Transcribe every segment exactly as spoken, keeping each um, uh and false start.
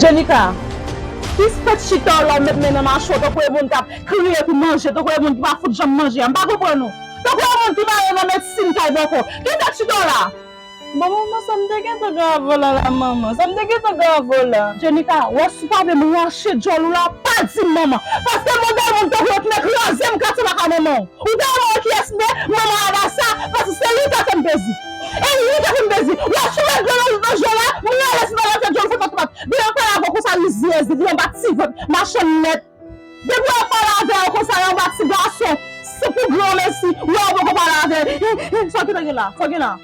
Jenika, ki fèt chita w la w met men nan mache w tankou yon moun k ap kriye pou manje, tankou yon moun ki pa fout janm manje a? M pa konprann ou. Tankou yon moun ki mare nan medsin kay bòkò. Ki fèt chita w la? Bon, manman, sa m te gentan gen avè w la, la, manman? Sa m te gentan gen avè w la? Jenika, wè si w pa vle m rache djòl ou la, pa di m manman. Paske modèl moun tankou yo t vle kraze m katye lakay manman w. Ou ta wè kiyès m ye, manman Adasa, paske se li k ap fè m plezi. E li k ap fè m plezi. Wè si w met dlo nan, nan je w la, m rale si w pa rache djòl ou fè patpat. Depi w ap pale avè w konsa, rizyèz, li anba ti vant, machann nèt. Depi w ap pale avè w konsa, anba ti gason, se pou granmesi, wè w poko pale avè l. Sa w gentan gen la? Sa w gen la?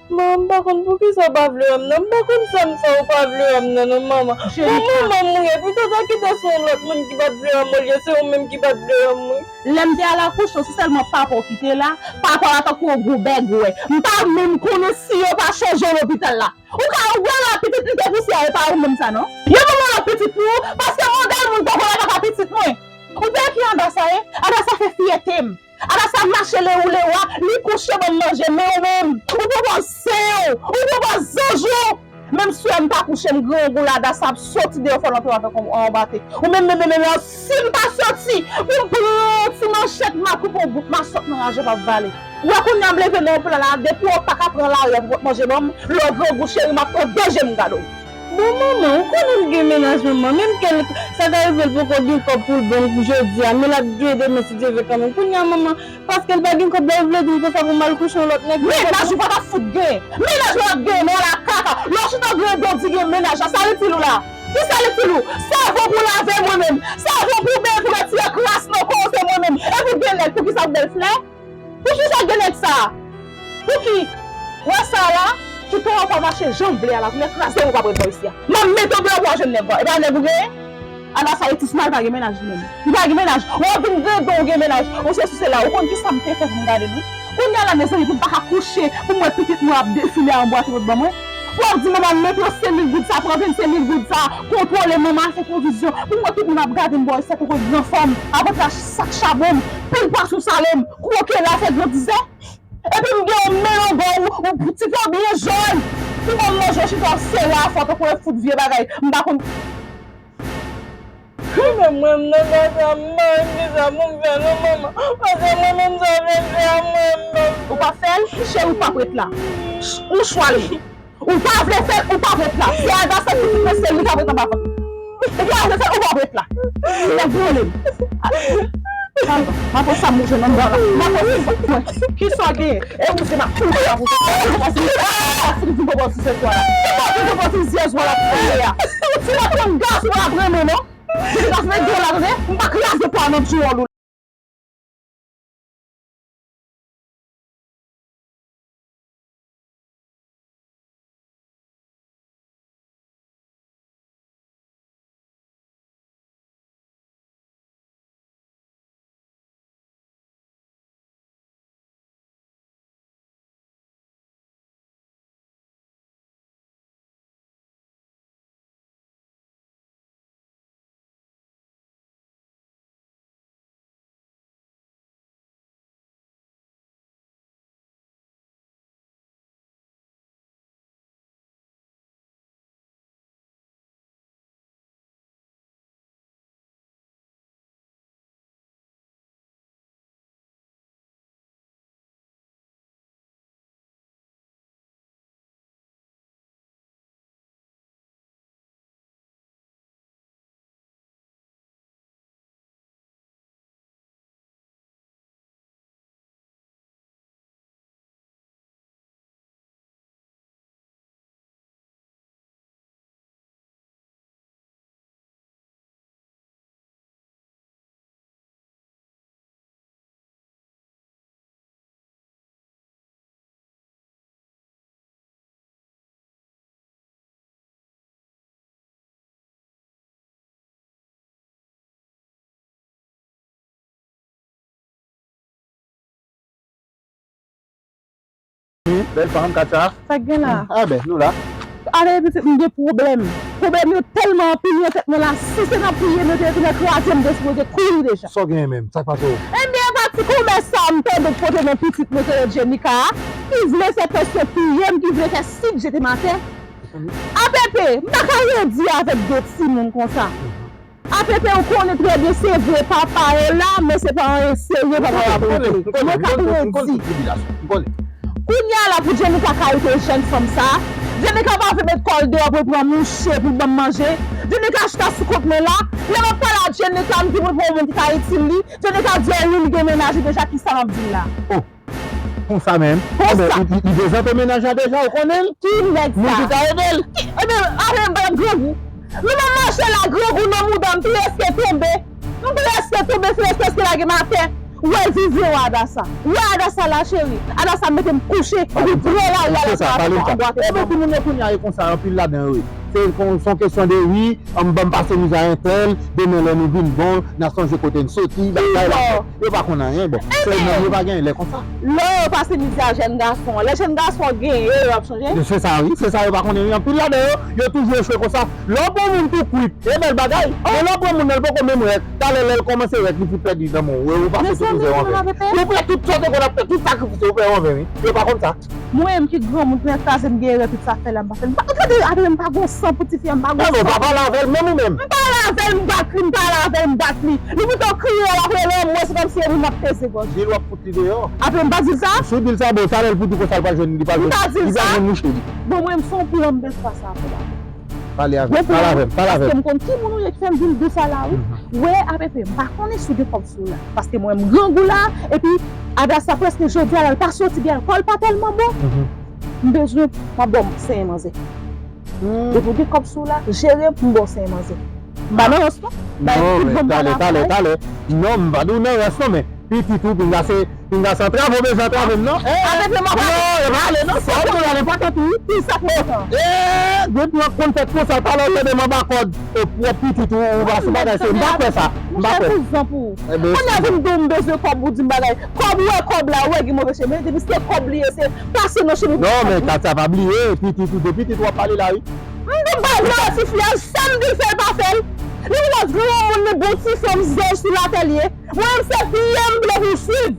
Manman, m pa konn poukisa w pa vle wè m nan. M pa konn sa m fè ou pa vle wè m nan, non, manman. Bon, manman, m wi, epi w ta kite se yon lòt moun ki pa t vle wè m olye se ou menm ki pa t vle wè m, wi. Lè m te al akouche w, se sèlman papa w ki te la. Papa w la tankou yon gwo bègwè. M pa menm konnen si yo pa chanje w lopital la. Ou ka wè la pitit li te pouse a, e pa ou menm sa, non. Yo ban m yon lòt pitit pou ou, paske modèl moun tankou w la pa ka pitit mwen. Ou wè ki Adasa ye? Adasa fè fyète m. Adasa mache lewo lewo a, li kouche ban m manje, men ou menm, ou poko zen w, ou poko zanj ou. Menm si w wè m pa kouche, m grangou la, Adasa ap soti deyò fò l antre avèk yon, yon bate. Ou menm, menm, menm, menm, si m pa soti, pou m pran yon ti manchèt, m a koupe yon bout masòt nan raje m ap vale. Ou wè kounye a m leve nan yon pla la, depi w pa ka pran lari a pou pot manje ban m, lè w grangou cheri, m ap pran de je m gade w. Bon, manman, ou konnen l gen mennaj, manman. Menm ke l, sa ka rive l poko gen kòb pou l ban m jodi a, men l ap gen demen si Dye vle kanmenm. Kounye a, manman, paske l pa gen kòb la, ou vle di m konsa pou m al kouche yon lòt nèg? Mennaj ou pa t ap fout gen. Mennaj ou ap gen, men la kaka. Lè w chita w gen do di gen mennaj la, sa l itil ou la? Ki sa l itil ou? Savon pou lave mwen menm. Savon pou benyen pou retire kras nan kò w se mwen menm. Epi w gen nèg pou ki sa w bèl flè? Poukisa gen nèg sa a? Pouki? Wè sa a la, kite w pa mache jan w vle a la, kounye a kraze w pa ret bò isi a. M ap mete w deyò pou w al jwenn nèg ou a. E pa nèg ou genyen? Ala sa e ti sma li pa gen mennaj li menm. Li pa gen mennaj. Wè w vin grande w gen mennaj. Ou se sou se la. Ou konn kisa m te fè pou m gade nou? Kounye a la mezanmi pou m pa ka kouche, pou m wè pitit mwen ap defile anba ti bòt ban mwen. Pou w ap di manman m mete w senk mil goud sa, pran vennsenk mil goud sa, kontwole manman al fè pwovizyon. Pou m wè tout moun ap gade m bò isi a tankou yon gran fanm, ap antre ak sak chabon m, pil pwason sale m, kwoke la fè grandizè. Epi m gen yon melon bò ou, ou ti fè w byen jòn. Pou ban m manje w chita w sere afè w tankou yon fout vye bagay. M pa konn. Mwen menm, mwen, m nan ka sa, m pa menm gen sa pou m fè non, manman. Paske mwen menm, sa w vle m fè a, mwen menm. Ou p ap fè l? Cheri, ou p ap ret la. Ch-, ou chwa l wi. Ou pa vle fè l, ou p ap ret la. Se Adasa ki pitit mwen, se li k ap ret anba vant mwen. Ou pa vle fè l, ou p ap ret la. Nèg vole m. M ap wè sa m moute nan bò la. M ap wè si mwen. Kisa w gen? E ou se m ap touche avè w. Ou pa vin pou bò ti zèzwa la. Ou pa vin pou bò ti zèzwa la pou fè a. Ti mwen konn gason w ap renmen non. Depi w ap fè djòl la, tande, m pa kraze pwa nan djòl ou. Bèl fanm, Katya. Sa k gen la? A ben, nou la. Ale pitit, m gen pwoblèm. Pwoblèm yo tèlman anpil nan tèt mwen la. Si se nan priye m yo te rete nan kraze m, m te sipoze kouri deja. Sa w genyen menm? Sa k pase w? Ebyen, pati konbè sa a m tande k pote non pitit mwen ki rele Jenika a, ki vle fè tansyon touye m, ki vle fè sik jete m atè. Apepe, m pa ka redi avèk de timoun konsa. Apepe, ou konnen trè byen, se vre, papa yo la, men se pa anyen serye papa yo ap regle. Mwen ka redi. Kounye a la pou Djenika ka rete jèn fanm sa, Djenika pa vle met kò l deyò pou l pran mouche pou l ban m manje. Djenika chita sou kont mwen la. Lè m ap pale a Djenika, m di mwen pou yon moun ki ka itil li. Djenika di, o wi, li gen mennaj li deja, kisa m ap di l la? Oh, konsa menm. Konsa. Li, li, li prezante mennaj la deja, ou konnen l? Ki nèg sa? Moun ki ka ede l. Ki, ebyen, avè m, grangou. Nou nan mache la, grangou nan mouda m, m prèske tonbe. M prèske tonbe, frè, prèske lage m atè. Wè vizyon Adasa. Wè Adasa la, cheri. Adasa mete m kouche, epi pran lari a la. Ebyen, timoun yo kounye a, e konsa, anpil ladan yo ye. Se kon, se yon kesyon de, wi, an ban m pase mizè a entèl, demen lè nou vin bon, n a sonje kote n soti, bagay la. Yo pa konn anyen, bon. Se nonm yo pa gen lè konsa. Lè yo pase mizè a jèn gason, lè jèn gason genyen, yo ap chanje. Se sa, wi, se sa yo pa konnen, wi. Anpil ladan yo, yo toujou echwe konsa. Lè w pran moun tou kwit, e bèl bagay. Men lè w pran moun nan, li poko menm rèk. Talè lè l kòmanse rèk, li fout pèdi nan men w. Ou pase tout mizè w anvè. Ou fè tout sa w te konn ap fè, tout sakrifis yo, ou fè yo anvè, wi. Yo pa konn sa. Mwen menm ki granmoun, pou mwen kraze m, gen erè, tout sa fè la, m pa fè l. M pa, gade, apre m pa gon san pou tifi a, m pa gon san. Non, non, pa pale avè l, menm ou menm. M pale avè l, m bat li, m pale avè l, m bat li. Li pito kriye, l ap rele m, mwen, se kòmsi e moun m ap peze gòj. Di l w ap fout li deyò. Apre m pa di l sa? Si w di l sa, bon, talè l pou di konsa l pral jwenn, li pral jwenn, li pral jwenn mouche li. Bon, mwen menm, se yon plan m bezwen pase avè l. Pale avè m, pale avè m, pale avè m. Paske m konn ki moun ou ye ki fè m di l dous sa la, wi. Wè, apepe, m pa konnen si w gen kòb sou w la. Paske mwen, m grangou la, epi Adasa prèske jodi a la, l pa soti byen, kò l pa tèlman bon. M bezwen, m ap ba w senyen manzè. Depi w gen kòb sou w la, jere m, m ba w senyen manzè. M pa nan rans non. Non, men talè, talè, talè. Non, m pa di w nan rans non, men pitit ou, pinga se Pinga sa, antrave w bezwen antrave m non. Apepe m ap ale. Non, e pa ale non, sa w pou ale pa tèt ou. Ki sa k mete? Eee, gwo plan konn fèt konsa, talè w tande m anba kòd. O pwòp pitit ou, ou pa sou bagay, se m pa kwè sa. M pa kwè. Monchè, kouzan pou ou. Kounye a vin di w m bezwen kòb, ou di m bagay. Kòb, ou wè kòb la, ou wè gen move chemen, depi se kòb li ye, se pase nan chemen. Non, men Katia pa bliye, pitit ou, de pitit w ap pale la, wi. M di bagay la, tifi a, sa m di l fè l pa fè l. Li wè granmoun li bon ti fanm zanj sou latè li ye. Mwen menm se pye m vle pou l swiv.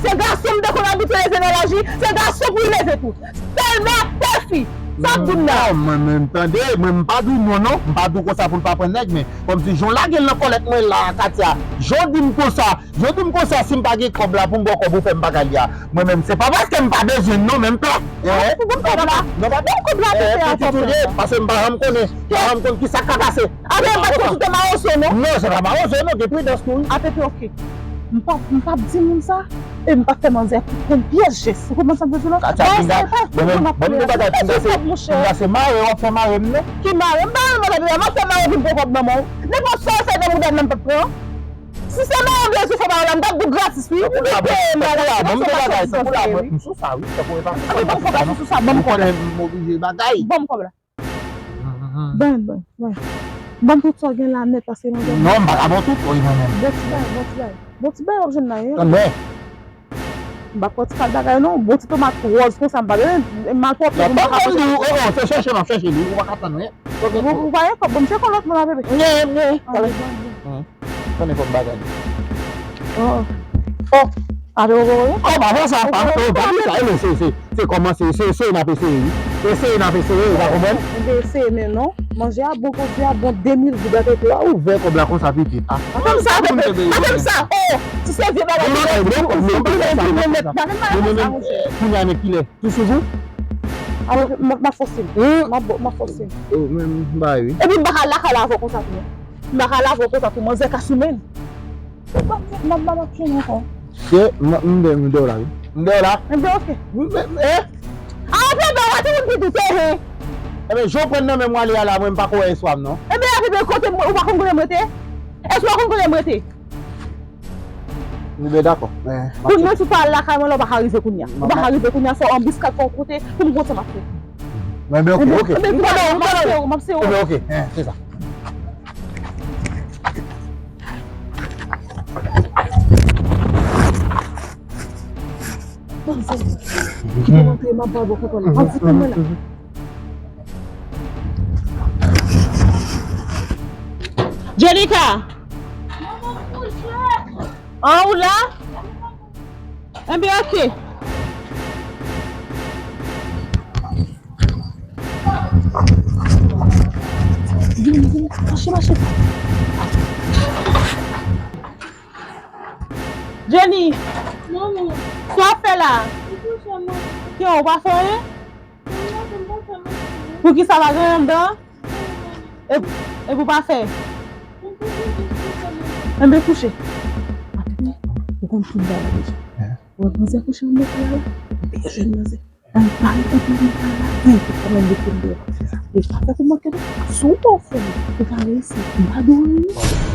Se gason m te konn abitye leve nan laji, se gason pou l leve tou. Sèlman pè fi. Sa k di m la? Non, mwen menm tande, mwen m pa di w non non, m pa di w konsa pou l pa pran nèg, men kòmsi jan w lage l nan kòlèt mwen la, Katia, jan w di m konsa, jan w di m konsa, si m pa gen kòb la pou m ba w kòb ou fè m pa ka li a. Mwen menm se pa paske m pa bezwen l non, men m pè. Ban m kòb la. Ban m kòb la, pè a, pè a. Pitit ou l ye, paske m pa janm konnen, m pa janm konn kisa k ka pase. Ape m pa t konn sou te mawonso non. Non, se pa mawonso non, gen pridans tou wi. Ape, oke. M p ap, m p ap di moun sa, e m p ap fè manzè konn pyès jès. Ou konprann sa m vle di w la? Katia, bagay sa e pa bon, bon, bon bagay, pinga se, pinga se mare w ap fè mare m non. Ki mare? M pa renmen mare, m ap fè mare pou m pran kòb nan men w. Nenpòt sa w fè nan mouda m nan m p ap pran. Si se mare m bezwen fè mare la, m t ap di w gratis wi. Ou peye m bagay, se pa sa w fè wi. M sou sa wi, tankou e pa sou sa. Ban m kòb la. M konnen m oblije bagay. Ban m kòb la. Ban, ban, ban. Ban m tout sa w gen la nèt paske manzè. Non, m pa ka ba w tout, wi, mwen menm. Bon ti bagay, bon ti bagay. Bon ti bagay w ap jwenn la, wi. Tande. M pa pran ti kal bagay non, bon ti tomat wòz konsa m pa bezwen, malpwòpte pou m pa ka pote. Oh, oh, se chèche m ap chèche li, ou pa ka tann, wi. Ou, ou pa gen kòb, bon, m se kon lòt moun avè. Nye, nye. Tande fòm bagay. Oh. Oh. Ape ou konprann? Oh, pa fè sa, pa fè sa, e se, se, se kòmanse, se eseye n ap eseye wi. Eseye n ap eseye, ou pa konprann? Mwen eseye men non. Manje a bon, pwodui a bon, de mil goud atè pla. Ou ouvè kòb la konsa pitit. Ah, pa fè m sa, pa fè m sa. Oh, si se vye bagay. Bon bagay, bon kòb, men ou pa fè sa, ou pa fè sa. Mwen menm, kounye a nèg kilè? Tou sou vou? Ape m ap fòse. M ap fòse. Oh, men m bay wi. Epi m pa ka lakay la avè w konsa tou non. M pa ka lave w konsa tou, manzè ka sou men l. M ap, m ap, m ap, m ap tounen ankò. Ye, m, m de, m de w la wi. M de w la. M de, oke. M, m, eh? A, Apepe, w pa te konn pitit, eh, eh. Ebyen, jan w pran nan men m w ale a la, mwen m pa ko wè eswa m non. Ebyen, Apepe, kote m, ou pa konn kote m rete? Èske w konn kote m rete? Ebyen, dakò. Kounye a, si w pa al lakay mwen la, ou pa ka rive kounye a. Ou pa ka rive kounye a, fò w anbiskad fè yon kote pou m konn sa m ap fè. Mwen, ben, oke, oke. Ebyen, m ap sere w, m ap sere w. Ebyen, oke, eh, se sa. Kite m antre, m ap ba w bò kontwòl la. Antre mwen la. Jenika! An, ou la? Enben, oke. Mache, mache. Jenny, sa w ap fè la? Kè w pa fè anyen? Poukisa pa gen anyen anndan? E, e pou pa fè? Enben kouche. Ou konn tout bagay deja. Ou wè manzè kouche anndan kay la? Bèl jèn manzè. Ay, pale kote li la la. Ay, ou pa mèt dekouvri. E pa fè pou manke non. Si w pa fè, ou pa reyisi. M pa dwe reyisi.